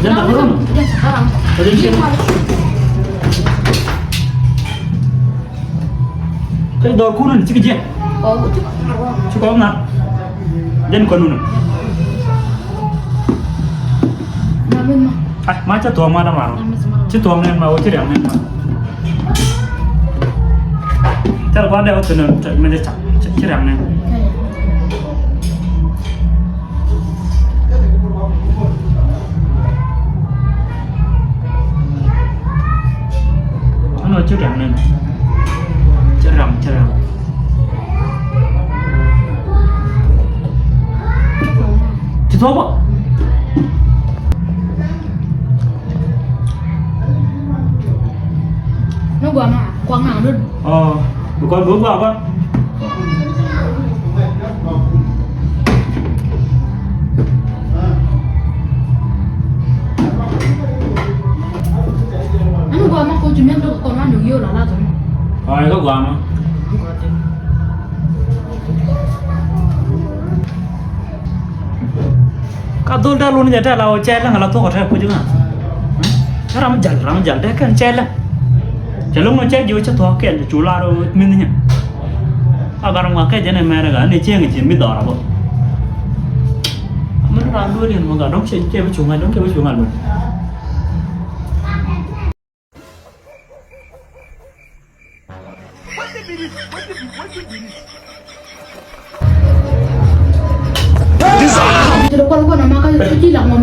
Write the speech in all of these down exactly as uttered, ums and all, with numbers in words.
Jɛn da̱ŋ run. Jɛn da̱ŋ run. Kɛ dɔɔr kun ni cikɛ jiɛn. Ci kɔn na. Jɛn kɔn nun. Ai, ma cɛ tuɔɔk ma dama run. Ci tuɔɔk nɛn ma wä ci riaŋ nɛn ma. Thil gua̱a̱r dee wä thi̱n mi dee cak ci riaŋ nɛn. Ɛn ɔ ci riaŋ nɛn. Ci riaŋ, ci riaŋ. Ci thuɔ̱k bä. Ni guama kuak naŋ dun. Ɔ, because go̱o̱k guama. Ni guama ko ci miɛn dok kɔn wan dok yo̱o̱ la la thun. Ɔ, ɛ kä guama. Ka dhol dee lun jɛ tɛl a wä cɛɛl lɛ ŋa la thuɔk a tɛl kuc ŋa. Ɛ ram jal, ram jal dee kɛn cɛɛl lɛ. Cɛ loŋ nɔ cɛɛl ji̱ wä cɛ thuɔk kɛl cu lar wä min nyɛ. A gat ŋuak kɛ jɛn ɛ mɛn ɛ gat ni cieŋ ci mi dhɔr a bä. Min ram duel in mɔ gat dɔ̱ŋ cɛ cɛ bi cuŋ a dɔ̱ŋ cɛ bi cuŋ a lun.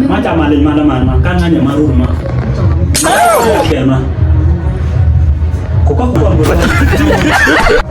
Ma ca ma leny ma la ma ma kan ŋa nyɛ ma rur ma. Kɛ ma. Ku kɔk kuɔn.